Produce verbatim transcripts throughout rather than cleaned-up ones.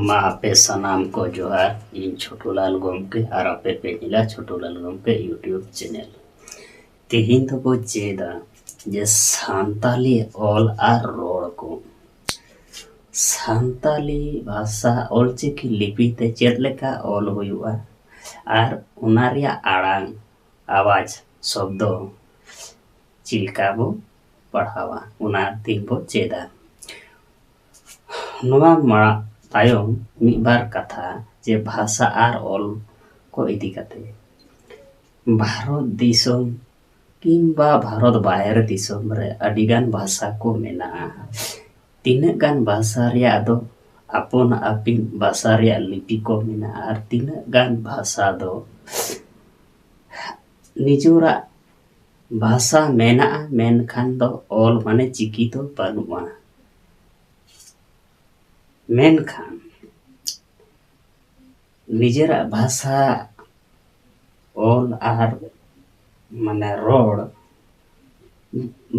ᱢᱟ ᱟᱯᱮ ᱥᱟᱱᱟᱢ ᱠᱚ ᱡᱚᱦᱟᱨ, ᱤᱧ ᱪᱷᱳᱴᱩᱞᱟᱞ ᱜᱚᱢᱠᱮ ᱟᱨ ᱟᱯᱮ ᱯᱮ ᱧᱮᱞᱟ ᱪᱷᱳᱴᱩᱞᱟᱞ ᱜᱚᱢᱠᱮ YouTube channel᱾ ᱛᱮᱦᱮᱧ ᱫᱚᱵᱚ ᱪᱮᱫᱟ ᱡᱮ ᱥᱟᱱᱛᱟᱞᱤ ᱚᱞ ᱟᱨ ᱨᱚᱲ ᱠᱚ᱾ ᱥᱟᱱᱛᱟᱞᱤ ᱵᱷᱟᱥᱟ ᱚᱞᱪᱤᱠᱤ ᱞᱤᱯᱤ ᱛᱮ ᱪᱮᱫ ᱞᱮᱠᱟ ᱚᱞ ᱦᱩᱭᱩᱜᱼᱟ ᱟᱨ ᱚᱱᱟ ᱨᱮᱭᱟᱜ ᱟᱲᱟᱝ, ᱟᱣᱟᱡᱽ, ᱥᱚᱵᱫᱚ ᱪᱮᱫ ᱞᱮᱠᱟ ᱵᱚ ᱯᱟᱲᱦᱟᱣᱟ, ᱚᱱᱟ ᱛᱮᱦᱮᱧ ᱵᱚ ᱪᱮᱫᱟ᱾ ᱱᱚᱣᱟ ᱢᱟᱲᱟᱝ ᱛᱟᱭᱚᱢ ᱢᱤᱫ ᱵᱟᱨ ᱠᱟᱛᱷᱟ ᱡᱮ ᱵᱷᱟᱥᱟ ᱟᱨ ᱚᱞ ᱠᱚ ᱤᱫᱤ ᱠᱟᱛᱮ᱾ ᱵᱷᱟᱨᱚᱛ ᱫᱤᱥᱚᱢ ᱠᱤᱝᱵᱟ ᱵᱷᱟᱨᱚᱛ ᱵᱟᱦᱨᱮ ᱫᱤᱥᱚᱢ ᱨᱮ ᱟᱹᱰᱤᱜᱟᱱ ᱵᱷᱟᱥᱟ ᱠᱚ ᱢᱮᱱᱟᱜᱼᱟ᱾ ᱛᱤᱱᱟᱹᱜ ᱜᱟᱱ ᱵᱷᱟᱥᱟ ᱨᱮᱭᱟᱜ ᱫᱚ ᱟᱯᱚᱱ ᱟᱹᱯᱤᱱ ᱵᱷᱟᱥᱟ ᱨᱮᱭᱟᱜ ᱞᱤᱯᱤ ᱠᱚ ᱢᱮᱱᱟᱜᱼᱟ ᱟᱨ ᱛᱤᱱᱟᱹᱜ ᱜᱟᱱ ᱵᱷᱟᱥᱟ ᱫᱚ ᱱᱤᱡᱚᱨᱟᱜ ᱵᱷᱟᱥᱟ ᱢᱮᱱᱟᱜᱼᱟ, ᱢᱮᱱᱠᱷᱟᱱ ᱫᱚ ᱚᱞ ᱢᱟᱱᱮ ᱪᱤᱠᱤ ᱫᱚ ᱵᱟᱹᱱᱩᱜᱼᱟ᱾ ᱢᱮᱱᱠᱷᱟᱱ ᱱᱤᱡᱮᱨᱟᱜ ᱵᱷᱟᱥᱟ ᱚᱞ ᱟᱨ ᱢᱟᱱᱮ ᱨᱚᱲ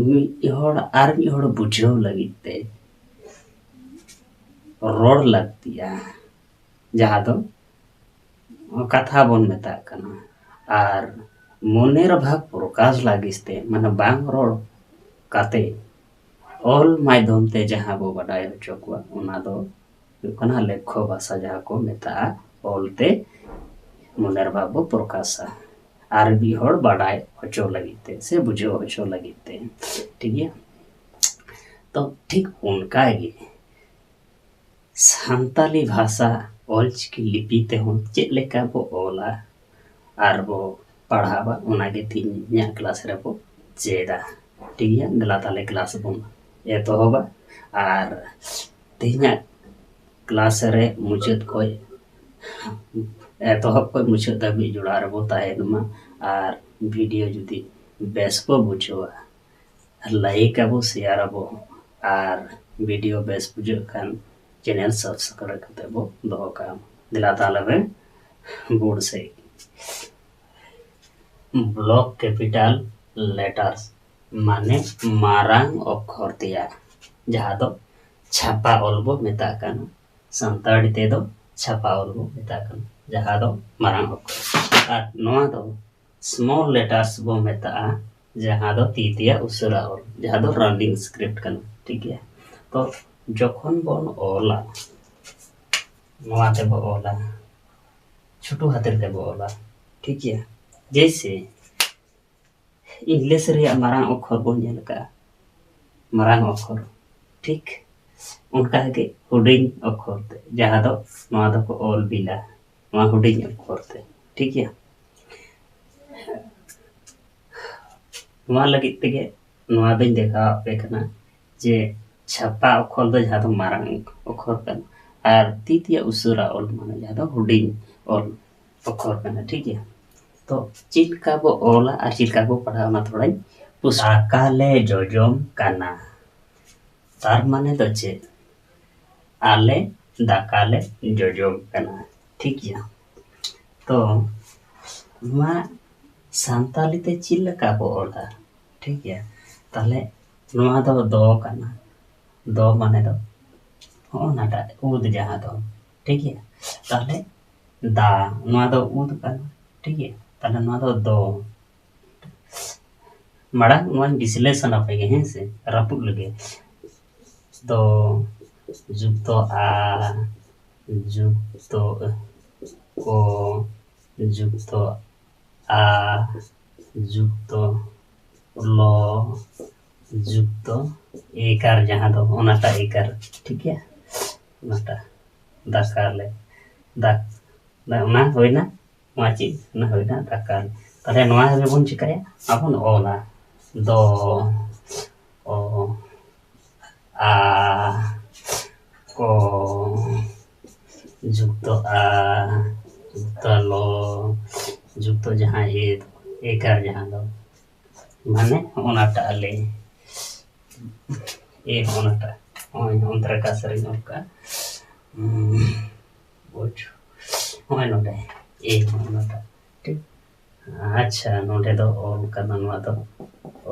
ᱢᱤᱫ ᱦᱚᱲ ᱟᱨ ᱢᱤᱫ ᱦᱚᱲ ᱵᱩᱡᱷᱟᱹᱣ ᱞᱟᱹᱜᱤᱫ ᱛᱮ ᱨᱚᱲ ᱞᱟᱹᱠᱛᱤᱜᱼᱟ, ᱡᱟᱦᱟᱸ ᱫᱚ ᱠᱟᱛᱷᱟ ᱵᱚᱱ ᱢᱮᱛᱟᱜ ᱠᱟᱱᱟ᱾ ᱟᱨ ᱢᱚᱱᱮᱨ ᱵᱷᱟᱵᱽ ᱯᱨᱚᱠᱟᱥ ᱞᱟᱹᱜᱤᱫ ᱛᱮ, ᱢᱟᱱᱮ ᱵᱟᱝ ᱨᱚᱲ ᱠᱟᱛᱮ ᱚᱞ ᱢᱟᱫᱽᱫᱷᱚᱢ ᱛᱮ ᱡᱟᱦᱟᱸ ᱵᱚ ᱵᱟᱰᱟᱭ ᱦᱚᱪᱚ ᱠᱚᱣᱟ, ᱚᱱᱟ ᱫᱚ ᱦᱩᱭᱩᱜ ᱠᱟᱱᱟ ᱞᱮᱠᱷᱚ ᱵᱷᱟᱥᱟ, ᱡᱟᱦᱟᱸ ᱠᱚ ᱢᱮᱛᱟᱜᱼᱟ ᱚᱞ ᱛᱮ ᱢᱚᱱᱮᱨ ᱵᱷᱟᱵᱽ ᱵᱚ ᱯᱨᱚᱠᱟᱥᱟ ᱟᱨ ᱢᱤᱫ ᱦᱚᱲ ᱵᱟᱰᱟᱭ ᱦᱚᱪᱚ ᱞᱟᱹᱜᱤᱫ ᱛᱮ ᱥᱮ ᱵᱩᱡᱷᱟᱹᱣ ᱦᱚᱪᱚ ᱞᱟᱹᱜᱤᱫ ᱛᱮ᱾ ᱴᱷᱤᱠ ᱜᱮᱭᱟ? ᱛᱚ ᱴᱷᱤᱠ ᱚᱱᱠᱟ ᱜᱮ ᱥᱟᱱᱛᱟᱞᱤ ᱵᱷᱟᱥᱟ ᱚᱞᱪᱤᱠᱤ ᱞᱤᱯᱤ ᱛᱮᱦᱚᱸ ᱪᱮᱫ ᱞᱮᱠᱟ ᱵᱚ ᱚᱞᱟ ᱟᱨ ᱵᱚ ᱯᱟᱲᱦᱟᱣᱟ, ᱚᱱᱟᱜᱮ ᱛᱮᱦᱮᱧᱟᱜ ᱠᱞᱟᱥ ᱨᱮᱵᱚ ᱪᱮᱫᱟ᱾ ᱴᱷᱤᱠ ᱜᱮᱭᱟ, ᱫᱮᱞᱟ ᱛᱟᱦᱞᱮ ᱠᱞᱟᱥ ᱵᱚᱱ ᱮᱛᱚᱦᱚᱵᱟ᱾ ᱟᱨ ᱛᱮᱦᱮᱧᱟᱜ ᱠᱞᱟᱥ ᱨᱮ ᱢᱩᱪᱟᱹᱫ ᱠᱷᱚᱱ, ᱮᱛᱚᱦᱚᱵ ᱠᱷᱚᱱ ᱢᱩᱪᱟᱹᱫ ᱫᱷᱟᱹᱵᱤᱡ ᱡᱚᱲᱟᱣ ᱨᱮᱵᱚ ᱛᱟᱦᱮᱱ ᱢᱟ᱾ ᱟᱨ ᱵᱷᱤᱰᱤᱭᱳ ᱡᱩᱫᱤ ᱵᱮᱥ ᱵᱚ ᱵᱩᱡᱷᱟᱹᱣᱟ, ᱞᱟᱭᱤᱠ ᱟᱵᱚ, ᱥᱮᱭᱟᱨ ᱟᱵᱚ, ᱟᱨ ᱵᱷᱤᱰᱤᱭᱳ ᱵᱮᱥ ᱵᱩᱡᱷᱟᱹᱜ ᱠᱷᱟᱱ ᱪᱮᱱᱮᱞ ᱥᱟᱵᱥᱠᱨᱟᱭᱤᱵ ᱠᱟᱛᱮ ᱵᱚ ᱫᱚᱦᱚ ᱠᱟᱜᱼᱟ᱾ ᱫᱮᱞᱟ ᱛᱟᱦᱞᱮ ᱵᱮᱱ ᱵᱳᱨᱰ ᱥᱮᱫ᱾ ᱵᱞᱚᱠ ᱠᱮᱯᱤᱴᱟᱞ ᱞᱮᱴᱟᱨᱥ ᱢᱟᱱᱮ ᱢᱟᱨᱟᱝ ᱚᱠᱠᱷᱚᱨ ᱛᱮᱭᱟᱜ, ᱡᱟᱦᱟᱸ ᱫᱚ ᱪᱷᱟᱯᱟ ᱚᱞ ᱵᱚ ᱢᱮᱛᱟᱜ ᱠᱟᱱᱟ᱾ ᱥᱟᱱᱛᱟᱲᱤ ᱛᱮᱫᱚ ᱪᱷᱟᱯᱟ ᱚᱞ ᱵᱚ ᱢᱮᱛᱟᱜ ᱠᱟᱱᱟ, ᱡᱟᱦᱟᱸ ᱫᱚ ᱢᱟᱨᱟᱝ ᱚᱠᱠᱷᱚᱨ᱾ ᱟᱨ ᱱᱚᱣᱟ ᱫᱚ small letters ᱵᱚ ᱢᱮᱛᱟᱜᱼᱟ, ᱡᱟᱦᱟᱸ ᱫᱚ ᱛᱤ ᱛᱮᱭᱟᱜ ᱩᱥᱟᱹᱨᱟ ᱚᱞ, ᱡᱟᱦᱟᱸ ᱫᱚ running script ᱠᱟᱱᱟ, ᱴᱷᱤᱠ ᱜᱮᱭᱟ᱾ ᱛᱚ ᱡᱚᱠᱷᱚᱱ ᱵᱚᱱ ᱚᱞᱟ, ᱱᱚᱣᱟ ᱛᱮᱵᱚ ᱚᱞᱟ, ᱪᱷᱳᱴᱳ ᱦᱟᱛᱮᱨ ᱛᱮᱵᱚ ᱚᱞᱟ, ᱴᱷᱤᱠ ᱜᱮᱭᱟ᱾ ᱡᱮᱭᱥᱮ ᱤᱝᱞᱤᱥ ᱨᱮᱭᱟᱜ ᱢᱟᱨᱟᱝ ᱚᱠᱠᱷᱚᱨ ᱵᱚᱱ ᱧᱮᱞ ᱟᱠᱟᱫᱼᱟ, ᱢᱟᱨᱟᱝ ᱚᱠᱠᱷᱚᱨ, ᱴᱷᱤᱠ ᱚᱱᱠᱟ ᱜᱮ ᱦᱩᱰᱤᱧ ᱚᱠᱠᱷᱚᱨ ᱛᱮ, ᱡᱟᱦᱟᱸ ᱫᱚ ᱱᱚᱣᱟ ᱫᱚᱠᱚ ᱚᱞ ᱵᱤᱞᱟ, ᱱᱚᱣᱟ ᱦᱩᱰᱤᱧ ᱚᱠᱠᱷᱚᱨ ᱛᱮ, ᱴᱷᱤᱠ ᱜᱮᱭᱟ᱾ ᱱᱚᱣᱟ ᱞᱟᱹᱜᱤᱫ ᱛᱮᱜᱮ ᱱᱚᱣᱟ ᱫᱚᱧ ᱫᱮᱠᱷᱟᱣ ᱟᱯᱮ ᱠᱟᱱᱟ ᱡᱮ ᱪᱷᱟᱯᱟ ᱚᱠᱠᱷᱚᱨ ᱫᱚ ᱡᱟᱦᱟᱸ ᱫᱚ ᱢᱟᱨᱟᱝ ᱚᱠᱠᱷᱚᱨ ᱠᱟᱱᱟ ᱟᱨ ᱛᱤ ᱛᱮᱭᱟᱜ ᱩᱥᱟᱹᱨᱟ ᱚᱞ ᱢᱟᱱᱮ ᱡᱟᱦᱟᱸ ᱫᱚ ᱦᱩᱰᱤᱧ ᱚᱞ ᱚᱠᱠᱷᱚᱨ ᱠᱟᱱᱟ, ᱴᱷᱤᱠ ᱜᱮᱭᱟ᱾ ᱛᱚ ᱪᱮᱫ ᱞᱮᱠᱟ ᱵᱚ ᱚᱞᱟ ᱟᱨ ᱪᱮᱫ ᱞᱮᱠᱟ ᱵᱚ ᱯᱟᱲᱦᱟᱜᱼᱟ, ᱚᱱᱟ ᱛᱷᱚᱲᱟᱧ ᱯᱩᱥ-, ᱫᱟᱠᱟ ᱞᱮ ᱡᱚᱡᱚᱢ ᱠᱟᱱᱟ᱾ ᱛᱟᱨ ᱢᱟᱱᱮ ᱫᱚ ᱪᱮᱫ? ᱟᱞᱮ ᱫᱟᱠᱟ ᱞᱮ ᱡᱚᱡᱚᱢ ᱠᱟᱱᱟ, ᱴᱷᱤᱠ ᱜᱮᱭᱟ᱾ ᱛᱚ ᱱᱚᱣᱟ ᱥᱟᱱᱛᱟᱞᱤ ᱛᱮ ᱪᱮᱫ ᱞᱮᱠᱟ ᱵᱚ ᱚᱞᱟ, ᱴᱷᱤᱠ ᱜᱮᱭᱟ᱾ ᱛᱟᱦᱞᱮ ᱱᱚᱣᱟ ᱫᱚ ᱫᱚ ᱠᱟᱱᱟ, ᱫᱚ ᱢᱟᱱᱮ ᱫᱚ ᱦᱚᱸᱜᱼᱚ ᱱᱟᱴᱟᱜ ᱩᱫ ᱡᱟᱦᱟᱸ ᱫᱚ, ᱴᱷᱤᱠ ᱜᱮᱭᱟ᱾ ᱛᱟᱦᱞᱮ ᱫᱟ, ᱱᱚᱣᱟ ᱫᱚ ᱩᱫ ᱠᱟᱱᱟ, ᱴᱷᱤᱠ ᱜᱮᱭᱟ᱾ ᱛᱟᱦᱞᱮ ᱱᱚᱣᱟ ᱫᱚ ᱫᱚ, ᱢᱟᱲᱟᱝ ᱱᱚᱣᱟᱧ ᱵᱤᱥᱞᱮᱥᱚᱱ ᱟᱯᱮ ᱜᱮ, ᱦᱮᱸ ᱥᱮ, ᱨᱟᱹᱯᱩᱫ ᱞᱟᱹᱜᱤᱫ᱾ ᱫᱚ ᱡᱩᱠᱛᱚ ᱟ, ᱡᱩᱠᱛᱚ ᱠᱚ, ᱡᱩᱠᱛᱚ ᱟ, ᱡᱩᱠᱛᱚ ᱞᱚ, ᱡᱩᱠᱛᱚ ᱮᱠᱟᱨ, ᱡᱟᱦᱟᱸ ᱫᱚ ᱚᱱᱟᱴᱟᱜ ᱮᱠᱟᱨ, ᱴᱷᱤᱠ ᱜᱮᱭᱟ, ᱚᱱᱟᱴᱟᱜ ᱫᱟᱠᱟ ᱞᱮ, ᱫᱟ-, ᱫᱟ-, ᱚᱱᱟ ᱦᱩᱭᱱᱟ᱾ ᱱᱚᱣᱟ ᱪᱮᱫ? ᱚᱱᱟ ᱦᱩᱭᱱᱟ ᱫᱟᱠᱟ᱾ ᱛᱟᱦᱞᱮ ᱱᱚᱣᱟ ᱨᱮᱵᱚᱱ ᱪᱤᱠᱟᱹᱭᱟ? ᱟᱵᱚᱱ ᱚᱞᱟ ᱫᱚ, ᱚ, ᱟ, ᱠᱚ, ᱡᱩᱠᱛᱚ ᱟ, ᱡᱩᱠᱛᱚ ᱞᱚ, ᱡᱩᱠᱛᱚ ᱡᱟᱦᱟᱸ ᱮ, ᱮᱠᱟᱨ ᱡᱟᱦᱟᱸ ᱫᱚ, ᱢᱟᱱᱮ ᱚᱱᱟᱴᱟᱜ ᱞᱮ, ᱮ, ᱚᱱᱟᱴᱟᱜ, ᱱᱚᱜᱼᱚᱭ ᱚᱱᱛᱮ ᱨᱮ ᱠᱟᱥ ᱨᱮᱧ ᱚᱞ ᱠᱟᱜᱼᱟ᱾ ᱦᱩᱸ, ᱵᱩᱡᱽ, ᱱᱚᱜᱼᱚᱭ ᱱᱚᱰᱮ ᱮ, ᱚᱱᱟᱴᱟᱜ, ᱴᱷᱤᱠ᱾ ᱟᱪᱪᱷᱟ, ᱱᱚᱰᱮ ᱫᱚ ᱚᱞ ᱠᱟᱱᱟ, ᱱᱚᱣᱟ ᱫᱚ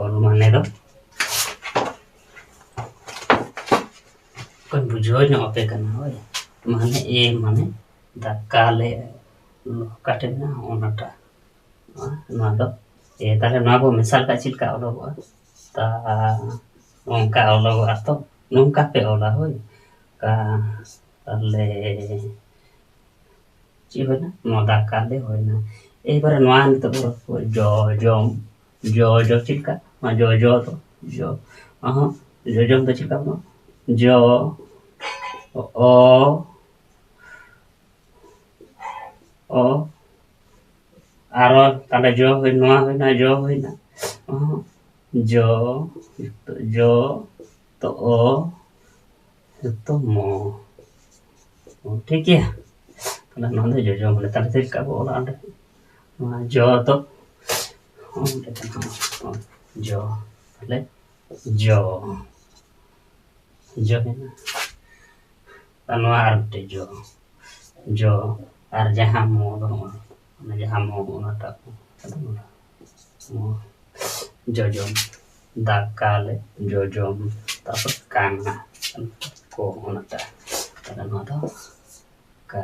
ᱚᱞ ᱢᱟᱱᱮ ᱫᱚ ᱠᱚᱧ ᱵᱩᱡᱷᱟᱹᱣ ᱧᱚᱜ ᱟᱯᱮ ᱠᱟᱱᱟ, ᱦᱳᱭ᱾ ᱢᱟᱱᱮ ᱮ ᱢᱟᱱᱮ ᱫᱟᱠᱟ ᱞᱮ ᱚᱠᱟᱴᱷᱮᱱ ᱢᱮᱱᱟᱜᱼᱟ ᱚᱱᱟᱴᱟᱜ᱾ ᱱᱚᱣᱟ ᱫᱚ ᱮ᱾ ᱛᱟᱦᱞᱮ ᱱᱚᱣᱟ ᱵᱚ ᱢᱮᱥᱟ ᱞᱮᱠᱷᱟᱱ ᱪᱮᱫ ᱞᱮᱠᱟ ᱚᱞᱚᱜᱚᱜᱼᱟ? ᱛᱟ, ᱱᱚᱝᱠᱟ ᱚᱞᱚᱜᱚᱜᱼᱟ ᱛᱚ, ᱱᱚᱝᱠᱟ ᱯᱮ ᱚᱞᱟ, ᱦᱳᱭ᱾ ᱠᱟ, ᱛᱟᱦᱞᱮ ᱪᱮᱫ ᱦᱩᱭᱱᱟ? ᱱᱚᱣᱟ ᱫᱟᱠᱟ ᱞᱮ ᱦᱩᱭᱱᱟ᱾ ᱮᱭᱵᱟᱨᱮ ᱱᱚᱣᱟ ᱱᱤᱛᱚᱜ ᱵᱚ ᱡᱚ ᱡᱚᱢ, ᱡᱚ ᱡᱚ ᱪᱮᱫ ᱞᱮᱠᱟ? ᱱᱚᱣᱟ ᱡᱚ ᱡᱚ ᱫᱚ ᱡᱚ, ᱚᱦᱚᱸ, ᱡᱚ ᱡᱚᱢ ᱫᱚ ᱪᱮᱫ ᱞᱮᱠᱟ? ᱡᱚ, ᱚ, ᱚ, ᱟᱨᱚ ᱛᱟᱦᱞᱮ ᱡᱚ ᱦᱩᱭ, ᱱᱚᱣᱟ ᱦᱩᱭᱱᱟ, ᱡᱚ ᱦᱩᱭᱱᱟ, ᱚᱦᱚᱸ, ᱡᱚ, ᱡᱚ, ᱛᱚ ᱚ, ᱡᱚᱛᱚ ᱢᱚ᱾ ᱚ, ᱴᱷᱤᱠ ᱜᱮᱭᱟ᱾ ᱛᱟᱦᱞᱮ ᱱᱚᱣᱟ ᱫᱚ ᱡᱚᱡᱚ ᱢᱟᱱᱮ, ᱛᱟᱦᱞᱮ ᱪᱮᱫ ᱞᱮᱠᱟ ᱵᱚ ᱚᱞᱟ ᱚᱸᱰᱮ? ᱱᱚᱣᱟ ᱡᱚ ᱫᱚ ᱚᱸᱰᱮ ᱠᱟᱱᱟ, ᱡᱚ, ᱛᱟᱦᱞᱮ ᱡᱚ, ᱡᱚ ᱦᱩᱭᱱᱟ᱾ ᱟᱨ ᱱᱚᱣᱟ ᱟᱨ ᱢᱤᱫᱴᱮᱡ ᱡᱚ, ᱡᱚ, ᱟᱨ ᱡᱟᱦᱟᱸ ᱢᱚ ᱫᱚ ᱱᱚᱜᱼᱚᱭ, ᱚᱱᱟ ᱡᱟᱦᱟᱸ ᱢᱚ, ᱚᱱᱟᱴᱟᱜ ᱠᱚ, ᱢᱚ, ᱡᱚᱡᱚᱢ, ᱫᱟᱠᱟ ᱞᱮ ᱡᱚᱡᱚᱢ, ᱛᱟᱨᱯᱚᱨ ᱠᱟᱱᱟ, ᱠᱚ, ᱚᱱᱟᱴᱟᱜ᱾ ᱛᱟᱦᱞᱮ ᱱᱚᱣᱟ ᱫᱚ ᱠᱟ,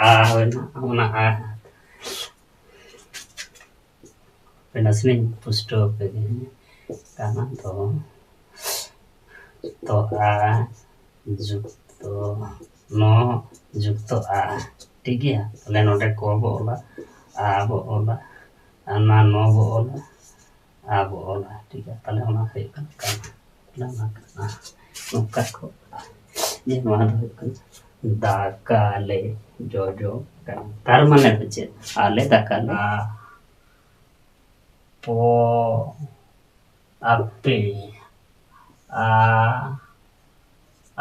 ᱟ ᱦᱩᱭᱱᱟ, ᱚᱱᱟ ᱟ᱾ ᱟᱯᱮ ᱱᱟᱥᱮᱱᱟᱜ ᱤᱧ ᱯᱩᱥᱴᱟᱹᱣ ᱟᱯᱮ ᱜᱮ᱾ ᱠᱟᱱᱟ ᱫᱚ ᱛᱚ ᱟ ᱡᱩᱠᱛᱚ ᱱᱚ ᱡᱩᱠᱛᱚ ᱟ᱾ ᱴᱷᱤᱠ ᱜᱮᱭᱟ? ᱛᱟᱦᱞᱮ ᱱᱚᱰᱮ ᱠᱚ ᱵᱚ ᱚᱞᱟ, ᱟ ᱵᱚ ᱚᱞᱟ, ᱟᱨ ᱱᱚᱣᱟ ᱱᱚ ᱵᱚ ᱚᱞᱟ, ᱟ ᱵᱚ ᱚᱞᱟ᱾ ᱴᱷᱤᱠ ᱜᱮᱭᱟ? ᱛᱟᱦᱞᱮ ᱚᱱᱟ ᱦᱩᱭᱩᱜ ᱠᱟᱱᱟ ᱠᱟᱱᱟ᱾ ᱚᱱᱟ ᱠᱟᱱᱟ᱾ ᱱᱚᱝᱠᱟ ᱠᱚ ᱚᱞᱟ᱾ ᱡᱮ ᱱᱚᱣᱟ ᱫᱚ ᱦᱩᱭᱩᱜ ᱠᱟᱱᱟ ᱫᱟᱠᱟ ᱞᱮ ᱡᱚᱡᱚ ᱠᱟᱱᱟ᱾ ᱛᱟᱨ ᱢᱟᱱᱮ ᱫᱚ ᱪᱮᱫ? ᱟᱞᱮ ᱫᱟᱠᱟ ᱞᱮ ᱟ, ᱯᱚ, ᱟᱯᱮ, ᱟ,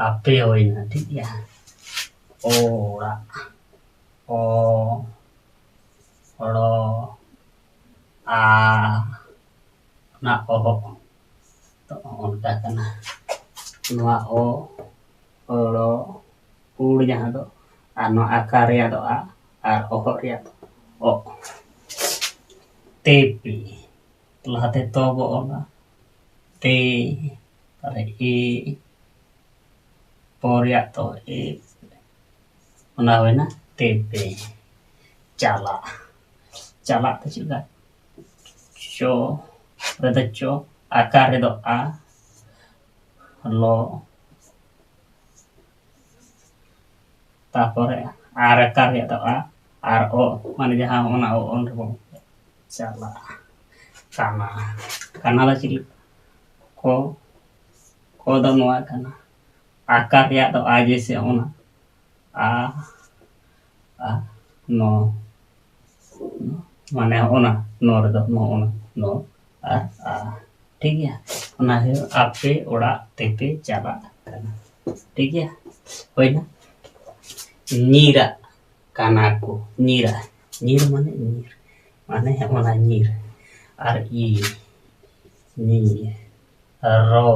ᱟᱯᱮ ᱦᱩᱭᱱᱟ, ᱴᱷᱤᱠ ᱜᱮᱭᱟ? ᱚᱲᱟᱜ, ᱚ, ᱚᱲᱚ, ᱟ, ᱚᱱᱟ ᱚᱦᱚᱜ᱾ ᱛᱚ, ᱚᱱᱠᱟ ᱠᱟᱱᱟ᱾ ᱱᱚᱣᱟ ᱚ, ᱚᱲᱚ, ᱩᱲ ᱡᱟᱦᱟᱸ ᱫᱚ, ᱟᱨ ᱱᱚᱣᱟ ᱟᱠᱟᱨ ᱨᱮᱭᱟᱜ ᱫᱚ ᱟ, ᱟᱨ ᱚᱦᱚᱜ ᱨᱮᱭᱟᱜ ᱫᱚ ᱚᱜ᱾ ᱛᱮᱯᱤ᱾ ᱞᱟᱦᱟᱛᱮ ᱛᱚ ᱵᱚ ᱚᱞᱟ᱾ ᱛᱮ, ᱛᱟᱦᱞᱮ ᱮ, ᱠᱚ ᱨᱮᱭᱟᱜ ᱫᱚ ᱮ, ᱚᱱᱟ ᱦᱩᱭᱱᱟ ᱛᱮᱯᱮ᱾ ᱪᱟᱞᱟᱜ, ᱪᱟᱞᱟᱜ ᱫᱚ ᱪᱮᱫ ᱞᱮᱠᱟ? ᱪᱚ ᱨᱮᱫᱚ ᱪᱚ, ᱟᱠᱟᱨ ᱨᱮᱫᱚ ᱟ, ᱞᱚ, ᱛᱟᱯᱚᱨᱮ ᱟᱨ ᱟᱠᱟᱨ ᱨᱮᱭᱟᱜ ᱫᱚ ᱟ, ᱟᱨ ᱚ, ᱢᱟᱱᱮ ᱡᱟᱦᱟᱸ ᱚᱱᱟ ᱚ ᱚᱞ ᱨᱮᱵᱚᱱ ᱪᱟᱞᱟᱜᱼᱟ᱾ ᱠᱟᱱᱟ, ᱠᱟᱱᱟ ᱫᱚ ᱪᱮᱫ ᱞᱮᱠᱟ? ᱠᱚ, ᱠᱚ ᱫᱚ ᱱᱚᱣᱟ ᱠᱟᱱᱟ, ᱟᱠᱟᱨ ᱨᱮᱭᱟᱜ ᱫᱚ ᱟ, ᱡᱮᱭᱥᱮ ᱚᱱᱟ ᱟ, ᱟ, ᱱᱚ, ᱢᱟᱱᱮ ᱚᱱᱟ ᱱᱚ ᱨᱮᱫᱚ ᱱᱚ, ᱚᱱᱟ ᱱᱚ ᱟᱨ ᱟ, ᱴᱷᱤᱠ ᱜᱮᱭᱟ᱾ ᱚᱱᱟ ᱦᱩᱭᱩᱜ ᱟᱯᱮ ᱚᱲᱟᱜ ᱛᱮᱯᱮ ᱪᱟᱞᱟᱜ ᱠᱟᱱᱟ, ᱴᱷᱤᱠ ᱜᱮᱭᱟ᱾ ᱦᱩᱭᱱᱟ᱾ ᱧᱤᱨᱟᱜ ᱠᱟᱱᱟ ᱠᱚ, ᱧᱤᱨᱟ, ᱧᱤᱨ ᱢᱟᱱᱮ ᱧᱤᱨ, ᱢᱟᱱᱮ ᱚᱱᱟ ᱧᱤᱨ᱾ ᱟᱨ ᱤ, ᱧᱤ, ᱨᱚ,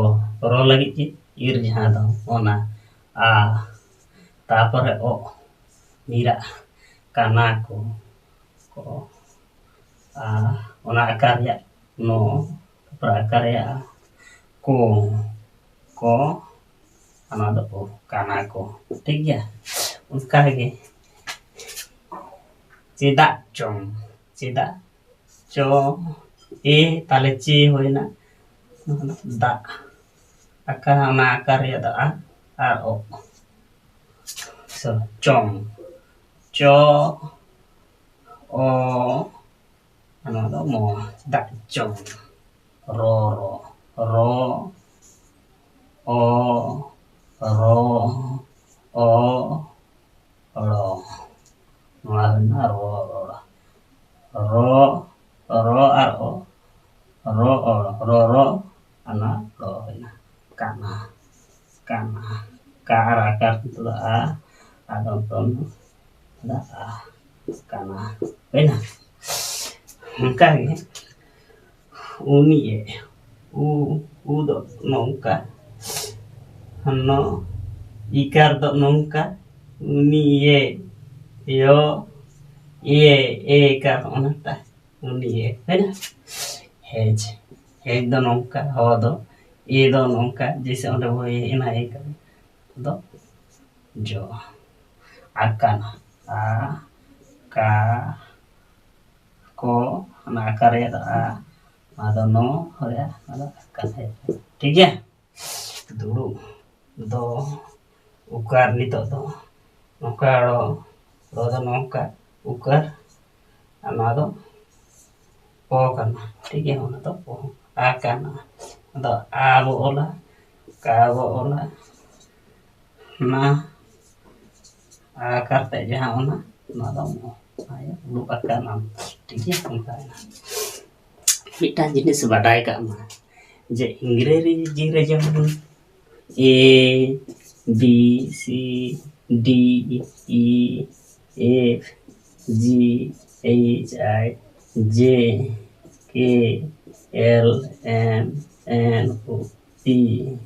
ᱨᱚ ᱞᱟᱹᱜᱤᱫ ᱪᱮᱫ? ᱤᱨ, ᱡᱟᱦᱟᱸ ᱫᱚ ᱚᱱᱟ ᱟ, ᱛᱟᱯᱚᱨᱮ ᱚ, ᱧᱤᱨᱟᱜ ᱠᱟᱱᱟ ᱠᱚ, ᱠᱚ, ᱟ, ᱚᱱᱟ ᱟᱠᱟᱨ ᱨᱮᱭᱟᱜ ᱱᱚ, ᱛᱟᱯᱚᱨᱮ ᱟᱠᱟᱨ ᱨᱮᱭᱟᱜ ᱠᱚ, ᱠᱚ, ᱚᱱᱟ ᱫᱚ ᱚ, ᱠᱟᱱᱟ ᱠᱚ, ᱴᱷᱤᱠ ᱜᱮᱭᱟ᱾ ᱚᱱᱠᱟ ᱜᱮ ᱪᱮᱫᱟᱜ ᱪᱚᱝ, ᱪᱮᱫᱟᱜ ᱪᱚ, ᱮ, ᱛᱟᱦᱞᱮ ᱪᱮ ᱦᱩᱭᱱᱟ, ᱫᱟᱜ, ᱟᱠᱟ, ᱚᱱᱟ ᱟᱠᱟᱨ ᱨᱮᱭᱟᱜ ᱫᱚ ᱟ, ᱟᱨ ᱚ, ᱥᱚ, ᱪᱚᱝ, ᱪᱚ, ᱚ, ᱱᱚᱣᱟ ᱫᱚ ᱢᱚ, ᱪᱮᱫᱟᱜ ᱪᱚᱝ, ᱨᱚ, ᱨᱚ, ᱨᱚ, ᱚ, ᱨᱚ, ᱚ, ᱨᱚ, ᱱᱚᱣᱟ ᱦᱩᱭᱱᱟ ᱨᱚ, ᱨᱚ, ᱨᱚ, ᱨᱚ ᱟᱨ ᱚ, ᱨᱚ, ᱚ, ᱨᱚ, ᱨᱚ, ᱚᱱᱟ ᱨᱚ ᱦᱩᱭᱱᱟ᱾ ᱠᱟᱱᱟ, ᱠᱟᱱᱟ, ᱠᱟ ᱟᱨ ᱟᱠᱟᱨ ᱱᱤᱛᱚᱜ ᱫᱚ ᱟ, ᱟᱫᱚ ᱱᱤᱛᱚᱝ ᱫᱚ ᱟ, ᱠᱟᱱᱟ, ᱦᱩᱭᱱᱟ᱾ ᱚᱱᱠᱟ ᱜᱮ ᱩᱱᱤᱭᱮ, ᱩ, ᱩ ᱫᱚ ᱱᱚᱝᱠᱟ, ᱱᱚ, ᱤᱠᱟᱨ ᱫᱚ ᱱᱚᱝᱠᱟ, ᱩᱱᱤᱭᱮ, ᱭᱚ, ᱮ, ᱮ ᱤᱠᱟᱨ ᱚᱱᱟᱴᱟ, ᱩᱱᱤᱭᱮ, ᱦᱮᱸ? ᱦᱮᱡ, ᱦᱮᱡ ᱫᱚ ᱱᱚᱝᱠᱟ, ᱦᱚ ᱫᱚ, ᱮ ᱫᱚ ᱱᱚᱝᱠᱟ, ᱡᱮᱭᱥᱮ ᱚᱸᱰᱮ ᱵᱚ ᱮ ᱮᱱᱟ, ᱮ ᱠᱟᱱᱟ᱾ ᱫᱚ ᱡᱚ᱾ ᱟᱠᱟᱱᱟ᱾ ᱟ, ᱠᱟ, ᱠᱚ, ᱚᱱᱟ ᱟᱠᱟᱨ ᱨᱮᱭᱟᱜ ᱫᱚ ᱟ, ᱚᱱᱟ ᱫᱚ ᱱᱚ ᱨᱮᱭᱟᱜ, ᱚᱱᱟ ᱫᱚ ᱟᱠᱟᱱᱟ᱾ ᱴᱷᱤᱠ ᱜᱮᱭᱟ? ᱫᱩᱲᱩᱵ ᱫᱚ ᱩᱠᱟᱨ ᱱᱤᱛᱚᱜ ᱫᱚ ᱱᱚᱝᱠᱟ ᱨᱚ, ᱨᱚ ᱫᱚ ᱱᱚᱝᱠᱟ ᱩᱠᱟᱨ, ᱟᱨ ᱱᱚᱣᱟ ᱫᱚ ᱚ ᱠᱟᱱᱟ᱾ ᱴᱷᱤᱠ ᱜᱮᱭᱟ? ᱚᱱᱟ ᱫᱚ ᱚ, ᱟ ᱠᱟᱱᱟ᱾ ᱟᱫᱚ ᱟ ᱵᱚ ᱚᱞᱟ, ᱠᱟ ᱵᱚ ᱚᱞᱟ, ᱱᱟ ᱟ ᱠᱟᱛᱮ ᱡᱟᱦᱟᱸ ᱚᱱᱟ, ᱱᱚᱣᱟ ᱫᱚ ᱚ, ᱚᱱᱟ ᱜᱮ ᱩᱰᱩᱠ ᱟᱠᱟᱱᱟ᱾ ᱴᱷᱤᱠ ᱜᱮᱭᱟ? ᱚᱱᱠᱟᱭᱮᱱᱟ᱾ ᱢᱤᱫᱴᱟᱝ ᱡᱤᱱᱤᱥ ᱵᱟᱰᱟᱭ ᱠᱟᱜ ᱢᱟ, ᱡᱮ ᱤᱝᱨᱮᱡᱤ ᱨᱮ ᱡᱮᱢᱚᱱ A, B, C, D, E, F, G, H, I, J, K, L, M, N, O, P,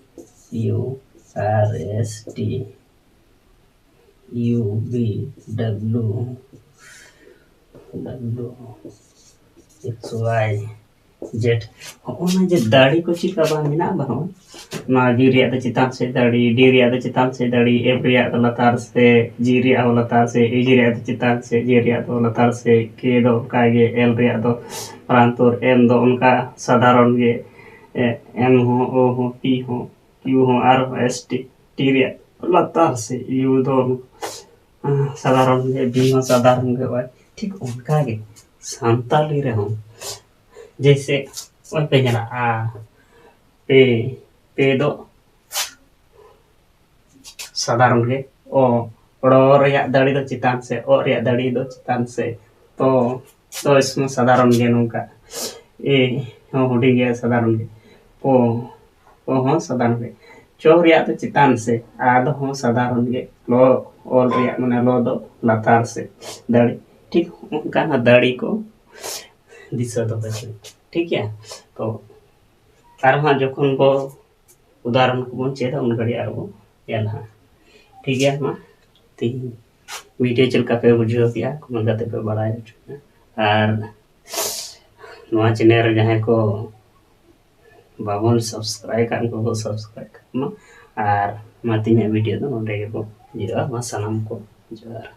Q, R, S, T, U, V, W, W, X, Y, Z᱾ ᱦᱚᱸᱜᱼᱚ ᱱᱟ ᱡᱮ ᱫᱟᱲᱮ ᱠᱚ ᱪᱮᱫ ᱞᱮᱠᱟ ᱵᱟᱝ ᱢᱮᱱᱟᱜᱼᱟ, ᱵᱟᱹᱱᱩᱜᱼᱟ? ᱱᱚᱣᱟ V ᱨᱮᱭᱟᱜ ᱫᱚ ᱪᱮᱛᱟᱱ ᱥᱮᱫ ᱫᱟᱲᱮ, D ᱨᱮᱭᱟᱜ ᱫᱚ ᱪᱮᱛᱟᱱ ᱥᱮᱫ ᱫᱟᱲᱮ, F ᱨᱮᱭᱟᱜ ᱫᱚ ᱞᱟᱛᱟᱨ ᱥᱮᱫ, G ᱨᱮᱭᱟᱜ ᱦᱚᱸ ᱞᱟᱛᱟᱨ ᱥᱮᱫ, H ᱨᱮᱭᱟᱜ ᱫᱚ ᱪᱮᱛᱟᱱ ᱥᱮᱫ, J ᱨᱮᱭᱟᱜ ᱫᱚ ᱞᱟᱛᱟᱨ ᱥᱮᱫ, K ᱫᱚ ᱚᱱᱠᱟ ᱜᱮ, L ᱨᱮᱭᱟᱜ ᱫᱚ ᱯᱨᱟᱱᱛᱚᱨ, M ᱫᱚ ᱚᱱᱠᱟ ᱥᱟᱫᱷᱟᱨᱚᱱ ᱜᱮ, ᱮ, M ᱦᱚᱸ, O ᱦᱚᱸ, P ᱦᱚᱸ, Q ᱦᱚᱸ, R ᱦᱚᱸ, S T, T ᱨᱮᱭᱟᱜ ᱞᱟᱛᱟᱨ ᱥᱮᱫ, U ᱫᱚ, ᱟ, ᱥᱟᱫᱷᱟᱨᱚᱱ ᱜᱮ, V ᱦᱚᱸ ᱥᱟᱫᱷᱟᱨᱚᱱ ᱜᱮ, Y᱾ ᱴᱷᱤᱠ ᱚᱱᱠᱟ ᱜᱮ ᱥᱟᱱᱛᱟᱞᱤ ᱨᱮᱦᱚᱸ, ᱡᱮᱭᱥᱮ, ᱱᱚᱜᱼᱚᱭ ᱯᱮ ᱧᱮᱞᱟ, ᱟ, ᱯᱮ, ᱯᱮ ᱫᱚ ᱥᱟᱫᱷᱟᱨᱚᱱ ᱜᱮ, ᱚ, ᱲᱚ ᱨᱮᱭᱟᱜ ᱫᱟᱲᱮ ᱫᱚ ᱪᱮᱛᱟᱱ ᱥᱮᱫ, ᱚ ᱨᱮᱭᱟᱜ ᱫᱟᱲᱮ ᱫᱚ ᱪᱮᱛᱟᱱ ᱥᱮᱫ, ᱛᱚ, ᱛᱚ ᱤᱥᱢᱟ ᱥᱟᱫᱷᱟᱨᱚᱱ ᱜᱮ ᱱᱚᱝᱠᱟ, ᱮ ᱦᱚᱸ ᱦᱩᱰᱤᱧ ᱜᱮᱭᱟ, ᱥᱟᱫᱷᱟᱨᱚᱱ ᱜᱮ, ᱯᱚ, ᱯᱚ ᱦᱚᱸ ᱥᱟᱫᱷᱟᱨᱚᱱ ᱜᱮ, ᱪᱚ ᱨᱮᱭᱟᱜ ᱫᱚ ᱪᱮᱛᱟᱱ ᱥᱮᱫ, ᱟ ᱫᱚ ᱦᱚᱸ ᱥᱟᱫᱷᱟᱨᱚᱱ ᱜᱮ, ᱞᱚ, ᱚᱞ ᱨᱮᱭᱟᱜ ᱢᱟᱱᱮ ᱞᱚ ᱫᱚ ᱞᱟᱛᱟᱨ ᱥᱮᱫ, ᱫᱟᱲᱮ, ᱴᱷᱤᱠ ᱚᱱᱠᱟᱱᱟᱜ ᱫᱟᱲᱮ ᱠᱚ ᱫᱤᱥᱟᱹ ᱫᱚᱦᱚᱭ ᱯᱮ, ᱴᱷᱤᱠ ᱜᱮᱭᱟ? ᱛᱚ ᱟᱨᱦᱚᱸ ᱡᱚᱠᱷᱚᱱ ᱵᱚ ᱩᱫᱟᱦᱚᱨᱚᱱ ᱠᱚᱵᱚᱱ ᱪᱮᱫᱟ, ᱩᱱ ᱜᱷᱟᱹᱲᱤᱡ ᱟᱨᱵᱚ ᱧᱮᱞᱟ ᱦᱟᱸᱜ᱾ ᱴᱷᱤᱠ ᱜᱮᱭᱟ, ᱢᱟ ᱛᱮᱦᱮᱧ ᱵᱷᱤᱰᱤᱭᱳ ᱪᱮᱫ ᱞᱮᱠᱟ ᱯᱮ ᱵᱩᱡᱷᱟᱹᱣ ᱠᱮᱜᱼᱟ, ᱠᱚᱢᱮᱱᱴ ᱠᱟᱛᱮ ᱯᱮ ᱵᱟᱲᱟᱭ ᱦᱚᱪᱚᱧᱟ᱾ ᱟᱨ ᱱᱚᱣᱟ ᱪᱮᱱᱮᱞ ᱨᱮ ᱡᱟᱦᱟᱸᱭ ᱠᱚ ᱵᱟᱵᱚᱱ ᱥᱟᱵᱥᱠᱨᱟᱭᱤᱵ ᱠᱟᱜ, ᱩᱱᱠᱩ ᱠᱚ ᱥᱟᱵᱥᱠᱨᱟᱭᱤᱵ ᱠᱟᱜ ᱢᱟ᱾ ᱟᱨ ᱢᱟ ᱛᱮᱦᱮᱧᱟᱜ ᱵᱷᱤᱰᱤᱭᱳ ᱫᱚ ᱱᱚᱰᱮ ᱜᱮᱵᱚ ᱤᱭᱟᱹᱜᱼᱟ᱾ ᱢᱟ ᱥᱟᱱᱟᱢ ᱠᱚ ᱡᱚᱦᱟᱨ᱾